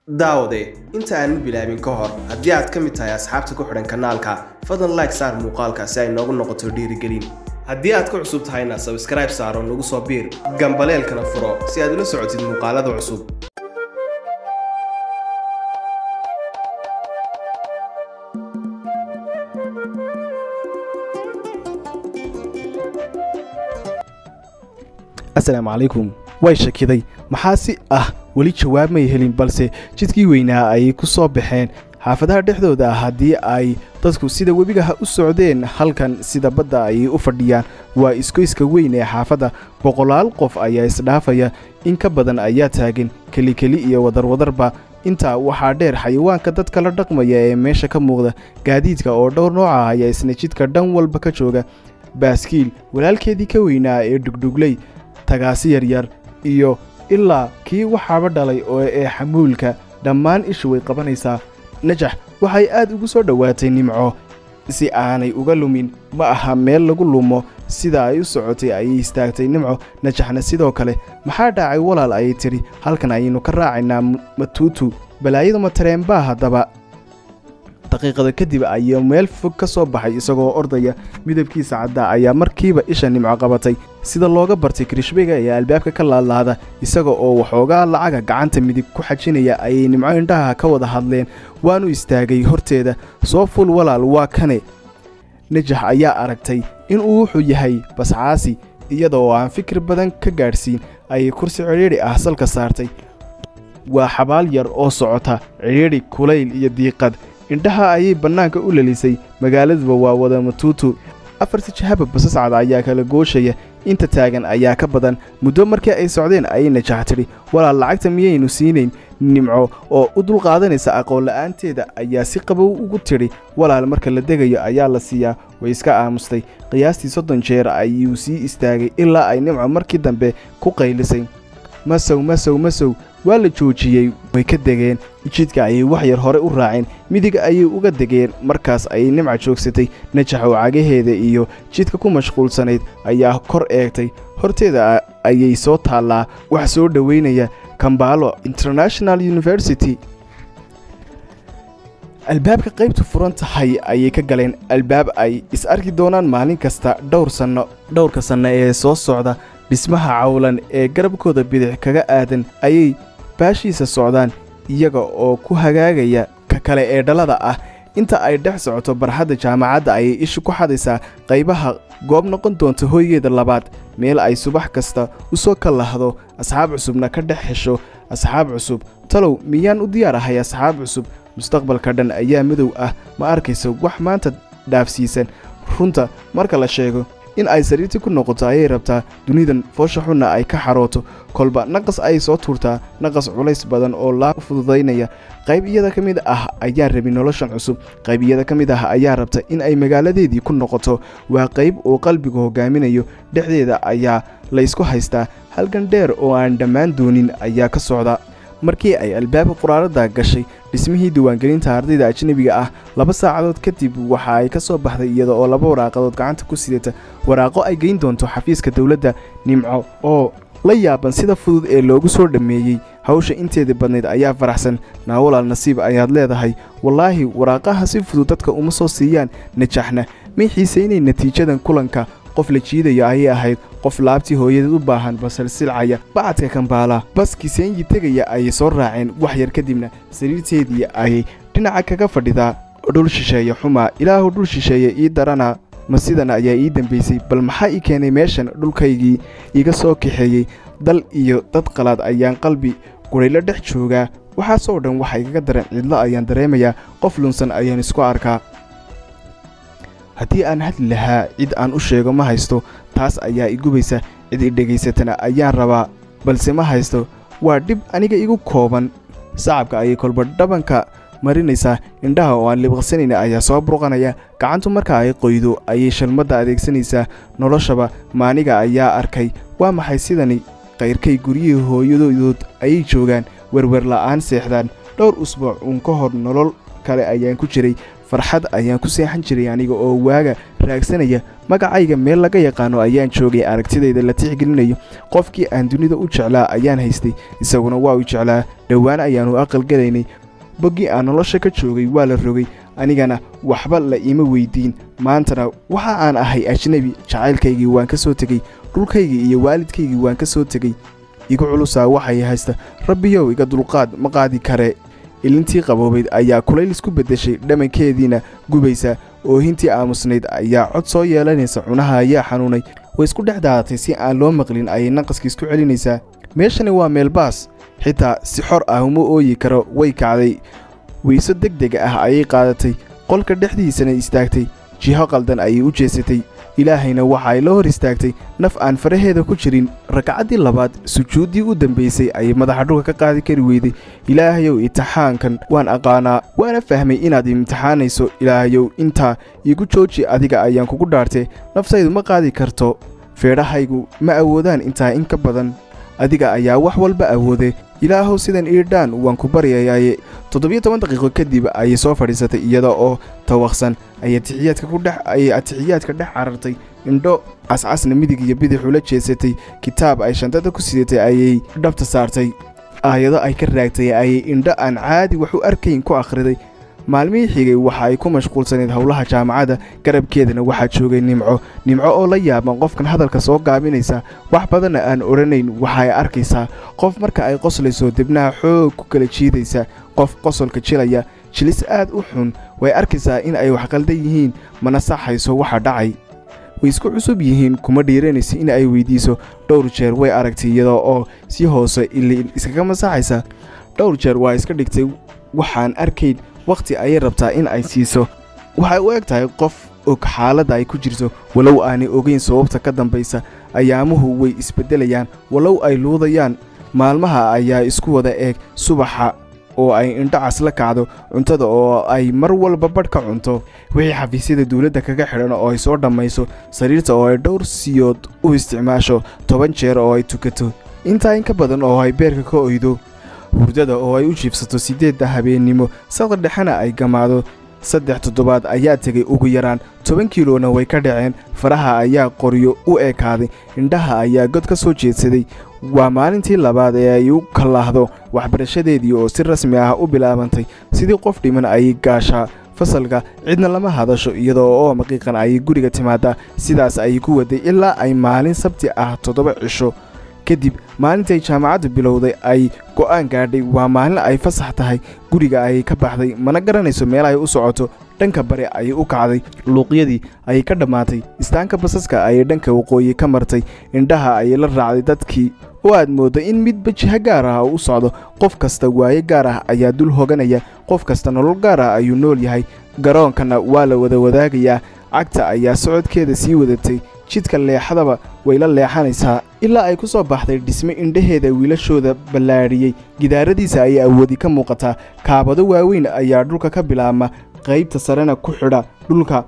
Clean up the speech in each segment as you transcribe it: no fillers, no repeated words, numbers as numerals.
Daawade, inta aanan bilaabin ka hor, haddii aad ka mid tahay asxaabta ku xidhan kanaalka, fadlan like saar muuqaalka si ay noogu noqoto dhiirigelin. Haddii aad ku cusub tahayna, subscribe saaro, nagu soo biir, gambaleelkana furo si aad ula socotid muuqaalada cusub. Asalaamu calaykum. Way shakiday, maxaa si ah? Weli jawaab may helin, balse jidkii weynaa ayay ku soo baxeen. Xaafadaha dhexdooda ah haddii ay dadku sida webigaha u socdeen, halkan sida badda ayay u fadhiyaan. Waa iskoyska weyn ee xaafadda. Boqolaal qof ayaa isdhaafaya, in ka badan ayaa taagan kelikeli iyo wadarwadarba. Intaa waxaa dheer xayawaanka dadka la dhaqmaya ee meesha ka muuqda. Gaadiidka oo dhowr nooca ah ayaa isna jidka dhan walba ka jooga: baaskiil, walaalkeedii ka weynaa ee dhugdhugley, tagaasi yaryar iyo ilaa kii waxaaba dhalay oo ee xamuulka. Dhammaan ishu way qabanaysaa. Najax waxay aad ugu soo dhowaatay Nimco si aanay uga lumin. Ma aha meel lagu lumo. Sida ay u socotay ayay istaagtay Nimco, Najaxna sidoo kale. "Maxaa dhacay, walaal?" ayay tidhi. "Halkan ayaynu ka raacaynaa matuutu." "Balaayadu ma tareenbaa haddaba?" Daqiiqada kadib ayuu meel fog ka soo baxay isagoo ordaya. Midabkiisa caddaa ayaa markiiba isha Nimco qabatay. Sida looga bartay kirishbiga ee albaabka ka laadlaada, isaga oo waxoogaa lacaga gacanta midig ku xajinaya ayay Nimco indhaha ka wada hadleen. Waanu istaagay horteeda. "Soo ful, walaal, waa kane." Najax ayaa aragtay inuu wuxuu yahay bascaasi. Iyada oo aan fikir badan ka gaadhsiin ayay kursi cidhiidhi ah salka saartay. Waa xabaal yar oo socota, cidhiidhi, kulayl iyo diiqad. Indhaha ayay bannaanka u lelisay. Magaaladuba waa wada matuutu. Afarta jahaba basas cad ayaa kala gooshaya, inta taagan ayaa ka badan. Muddo markii ay socdeen ayay Najax tidhi, "Walaal, lacagta miyaynu siinayn?" Nimco oo u dulqaadanaysa aqoon la'aanteeda ayaa si qabow ugu tidhi, "Walaal, marka la degayo ayaa la siiyaa." Way iska aamustay. Qiyaastii 30 jeer ayuu sii istaagay ilaa ay Nimco markii dambe ku qaylisay, "Masow, masow, masow!" Waa la joojiyey, way ka degeen. Jidka ayay wax yar hore u raaceen, midig ayay uga degeen. Markaas ayay Nimca joogsatay. Najax oo cagaheeda iyo jidka ku mashquulsanayd ayaa kor eegtay. Horteeda ayay soo taallaa wax soo dhoweynaya: Kambalo International University. Albaabka qaybtu furan tahay ayay ka galeen, albaab ay is arki doonaan maalin kasta dhowr sanno, dhowrka sanno ee soo socda. Dhismaha cawlan ee garabkooda bidix kaga aadan ayay baashiisa socdaan, iyaga oo ku hagaagaya ka kale ee dhalada ah. Inta ay dhex socoto barxadda jaamacadda ayay ishu ku xadaysaa qaybaha goob noqon doonta hoygeeda labaad, meel ay subax kasta u soo kallahdo, asxaab cusubna ka dhex hesho. Asxaab cusub? Talow miyaan u diyaar ahay asxaab cusub? Mustaqbalka dhan ayaa madow ah. Ma arkayso wax maanta dhaafsiisan. Runta marka la sheego, in ay sariirtii ku noqoto ayay rabtaa, dunidan foosha xunna ay ka xarooto. Kolba naqas ayay soo tuurtaa, naqas culays badan oo laa fududaynaya. Qayb iyada ka mid ah ayaan rabin noloshan cusub, qayb iyada ka mid ah ayaa rabta in ay magaaladeedii ku noqoto. Waa qayb uu qalbigu hogaaminayo. Dhexdeeda ayaa la isku haystaa. Halgan dheer oo aan dhammaan doonin ayaa ka socda. Markii ay albaabka quraaradda gashay dhismihii diiwaangelinta ardayda ajnabiga ah, 2 saacadood kadib waxa ay ka soo baxday iyada oo laba waraaqadood gacanta ku sidata, waraaqo ay geyn doonto xafiiska dowladda. Nimco oo la yaaban sida fudud ee loogu soo dhammeeyey hawsha inteeda badnayd ayaa faraxsan. "Naa walaal, nasiib ayaad leedahay wallaahi, waraaqaha si fudud dadka uma soo siiyaan." Najaxna may xiisaynay natiijadan kulanka. Qof la jiidayo ayay ahayd, qof laabtii hooyadeed u baahan basal silcaya. Bacadka Kambaala baskii Seenyi tegaya ayay soo raaceen wax yar kadibna. Sariirteedii ayay dhinaca kaga fadhidaa. Dhul shisheeye xumaa, Ilaahu dhul shisheeye ii darana, ma sidan ayaa ii dambaysay? Bal maxaa ii keenay meeshan, dhulkaygii iga soo kaxeeyey? Dal iyo dad qalaad ayaan qalbi gurayla dhex joogaa. Waxaasoo dhan waxa igaga daran cidlo ayaan dareemayaa, qof lunsan ayaan isku arkaa. Haddii aan hadli lahaa, cid aan u sheego ma haysto, taas ayaa i gubaysa. Cid i dhegaysatana ayaan rabaa, balse ma haysto. Waa dhib aniga igu kooban. Sacabka ayay kolba dhabanka marinaysaa. Indhaha oo aan libaqsanayn ayaa soo burqanaya. Gacantu marka ay qoydo ayay shalmadda adeegsanaysaa. Noloshaba maaniga ayaa arkay? Waa maxay sidani? Kayrkay guryihii hooyadood ayay joogaan, werwer la'aan seexdaan. Dhowr usbuuc uun ka hor nolol kale ayaan ku jiray, farxad ayaan ku seexan jiray aniga oo waaga raagsanaya. Magacayga meel laga yaqaano ayaan joogay, aragtidayda la tixgelinayo. Qofkii aan dunida u jeclaa ayaan haystay, isaguna waa u jeclaa. Dhowaan ayaannu aqalgalaynay. Boggii aan nolosha ka joogay waa la rogay, anigana waxba la iima weydiin. Maantana waxa aan ahay ajnebi. Jacaylkaygii waan ka soo tegey, dhulkaygii iyo waalidkaygii waan ka soo tegey. Igu culusaa waxay haysta, Rabbiyow iga dulqaad, ma qaadi kare. Ilintii qaboobayd ayaa kulayl isku beddeshay, dhamankeediina gubaysa. Oohintii aamusnayd ayaa cod soo yeelanaysa. Cunaha ayaa xanuunay. Way isku dhex daadatay, si aan loo maqlin ayay naqaska isku celinaysaa. Meeshani waa meel baas, xitaa si xor ah uma ooyi karo. Way kacday, weyso deg deg ah ayay qaadatay, qolka dhexdiisana istaagtay. Jiho qaldan ayay u jeesatay. Ilaahayna waxa ay la hor istaagtay naf aan faraheeda ku jirin. Ragcaddii labaad, sujuuddii u dambaysay ayay madaxa dhulka ka qaadi kari weyday. Ilaahayow, imtixaankan waan aqaanaa, waana fahmay inaad imtixaanayso. Ilaahayow, intaa iigu jooji, adiga ayaan kugu dhaartay. Naftaydu ma qaadi karto, feedhahaygu ma awoodaan intaa in ka badan. Adiga ayaa wax walba awoode. Ilaahow, sidan iidhaan waan ku baryayaaye. 17 daqiiqo kadib ayay soo fadhiisatay iyada oo tawaqsan. Ayay atixiyaadka dhex carartay, indho cascasna midig iyo bidix ula jeesatay. Kitaab ay shantada ku sidatay ayay dhabta saartay. Aayado ay ka raagtay ayay indho aan caadi wax u arkayn ku akhriday. Maalmihii xigay waxa ay ku mashquulsanayd howlaha jaamacadda. Garabkeedana waxaa joogay Nimco. Nimco oo la yaaban qofkan hadalka soo gaabinaysa, wax badanna aan odhanayn. Waxa ay arkaysaa qof marka ay qoslayso dibnaha xoog ku kala jiidaysa, qof qosolka jilaya jilis aad u xun. Way arkaysaa in ay wax qaldan yihiin, mana saxayso waxa dhacay. Way isku cusub yihiin, kuma dhiiranaysa in ay weydiiso. Dhowr jeer way aragtay iyada oo si hoose ilin iskaga masaxaysa. Dhowr jeer waa iska dhigtay waxaan arkayn. Wakhti ayay rabtaa in ay siiso. Waxay u eg tahay qof og xaaladda ay ku jirto, walow aanay ogeyn sababta ka dambaysa. Ayaamuhu way isbeddelayaan, walow ay luudayaan. Maalmaha ayaa isku wada eeg. Subaxa oo ay indhacas la kacdo, cuntada oo ay mar walba badh ka cunto, wixii xafiisyada dowladda kaga xidhan oo ay soo dhammayso, sariirta oo ay dhowr siyood u isticmaasho, 10 jeer oo ay tukato, intaa in ka badan oo ay beerka ka oydo, hurdada oo ay u jiifsato 8da habeennimo, saqda dhexena ay gamaado. 3 toddobaad ayaa tegay, ugu yaraan 10 kiilona way ka dhaceen. Faraha ayaa qoryo u ekaaday, indhaha ayaa god ka soo jeedsaday. Waa maalintii labaad ee ay u kallaahdo waxbarashadeedii oo si rasmi ah u bilaabantay. Sidii qof dhiman ayay gaashaa fasalka, cidna lama hadasho, iyadoo oo maqiiqan ayay guriga timaadaa. Sidaas ayay ku waday ilaa ay maalin sabti ah, 7 cisho kadib maalintay jaamacaddu bilowday, ay go'aan gaadhay. Waa maalin ay fasax tahay. Guriga ayay ka baxday, mana garanayso meel ay u socoto. Dhanka bari ayay u kacday, luuqyadii ayay ka dhammaatay, istaanka basaska ayay dhanka waqooyi ka martay. Indhaha ayay la raacday dadkii oo aad mooddo in midba jiho gaar ah u socdo. Qof kasta waaye gaar ah ayaa dul hoganaya, qof kasta nolol gaar ah ayuu nool yahay, garoonkana waa la wada wadaagayaa. Cagta ayaa socodkeeda sii wadatay, jidka leexadaba way la leexanaysaa, ilaa ay ku soo baxday dhisme indhaheeda wiilashooda ballaadhiyey. Gidaaradiisa ayay awoodi ka muuqataa. Kaabado waaweyn ayaa dhulka ka bilaabma, qaybta sarena ku xidha dhulka.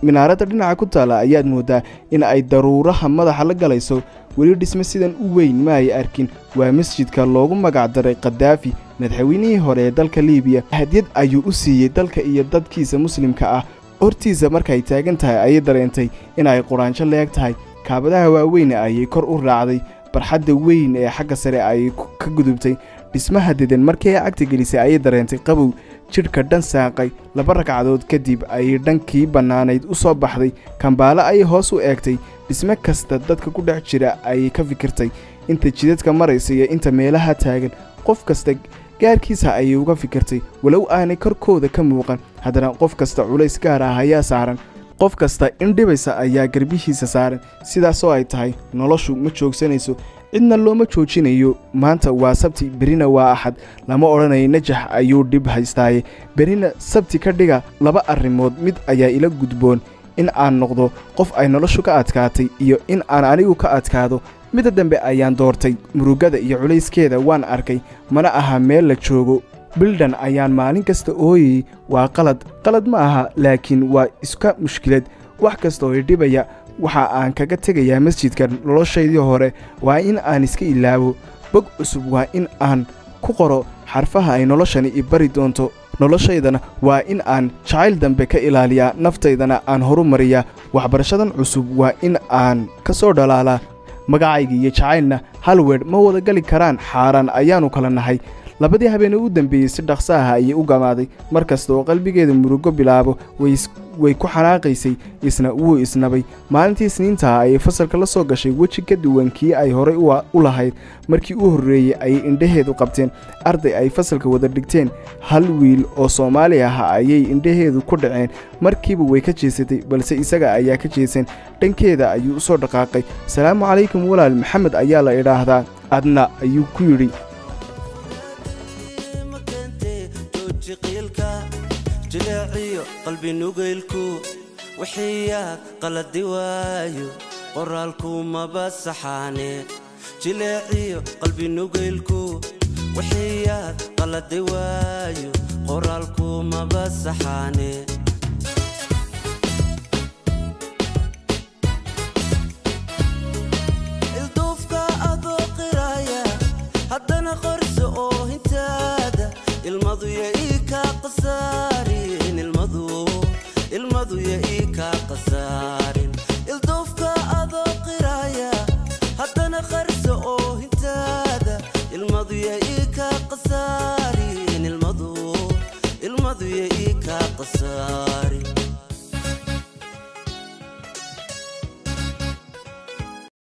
Minaaradda dhinaca ku taalla ayaad mooddaa in ay daruuraha madaxa la galayso. Weli dhisme sidan u weyn ma ay arkin. Waa masjidka loogu magac daray Khadaafi, madaxweynihii hore ee dalka Liibiya. Hadyad ayuu u siiyey dalka iyo dadkiisa muslimka ah. Hortiisa markay taagan tahay ayay dareentay in ay quraanjo leeg tahay. Kaabadaha waaweyn ayay kor u raacday, barxadda weyn ee xagga sare ayay ka gudubtay. Dhismaha dedan markii ay cagta gelisay ayay dareentay qabow jidhka dhan saaqay. 2 ragcadood kadib ayay dhankii bannaanayd u soo baxday. Kambaale ayay hoos u eegtay. Dhisme kasta dadka ku dhex jira ayay ka fikirtay, inta jidadka maraysa iyo inta meelaha taagan. Qof kasta gaarkiisa ayay uga fikirtay, walow aanay korkooda ka muuqan, haddana qof kasta culays gaar ah ayaa saaran, qof kasta in dhibaysa ayaa garbihiisa saaran. Sidaasoo ay tahay, noloshu ma joogsanayso, cidna looma joojinayo. Maanta waa sabti, berina waa axad. Lama odhanayo Najax ayuu dhib haystaaye, berina sabti ka dhiga. 2 arrimood mid ayaa ila gudboon: in aan noqdo qof ay noloshu ka adkaatay iyo in aan anigu ka adkaado. Midda dambe ayaan doortay. Murugada iyo culayskeeda waan arkay, mana aha meel la joogo. Bildhan ayaan maalin kasta ooyey. Waa qalad? Qalad ma aha, laakiin waa iska mushkilad. Wax kasta oo idhibaya waxa aan kaga tegayaa masjidka. Noloshaydii hore waa in aan iska ilaabo, bog cusub waa in aan ku qoro xarfaha ay noloshani i bari doonto. Noloshaydana waa in aan jacayl dambe ka ilaaliyaa, naftaydana aan horumariyaa. Waxbarashadan cusub waa in aan ka soo dhalaalaa. Magacayga iyo jacaylna hal weedh ma wada gali karaan, xaaraan ayaannu kala nahay. Labadii habeenee u dambeeyey si dhaqso ah ayay u gamaaday. Mar kasta oo qalbigeeda murugo bilaabo, way ku xanaaqaysay, isna wuu isnabay. Maalintii Isniintaha ayay fasalka la soo gashay weji ka duwan kii ay horey u lahayd. Markii u horreeyey ayay indhaheedu qabteen arday ay fasalka wada dhigteen. Hal wiil oo Soomaali ah ayay indhaheedu ku dhaceen. Markiiba way ka jeesatay, balse isaga ayaa ka jeesan. Dhankeeda ayuu u soo dhaqaaqay. "Salaamu calaykum walaal, Maxamed ayaa la idhaahdaa, adna?" ayuu ku yidhi. Ma keentee jooji qiilka jileeciyo qalbi nugaylku, wixiyaad qaladi waayo qoraalku maba saxaane. Jileeciyo qalbi nugaylku, wixiyaad qaladi waayo qoraalku maba saxaane. Ilduufka adoo qiraya, haddana qorso oo hintaada, ilmadu ya ii kaa qasaarin, ilmadu ilmadu ya ii kaa qasaarin. Ilduufka adoo qiraya, haddana qarso oo hintaada, ilmadu ya ii kaa qasaarin, ilmadu ilmadu ya ii kaa qasaarin.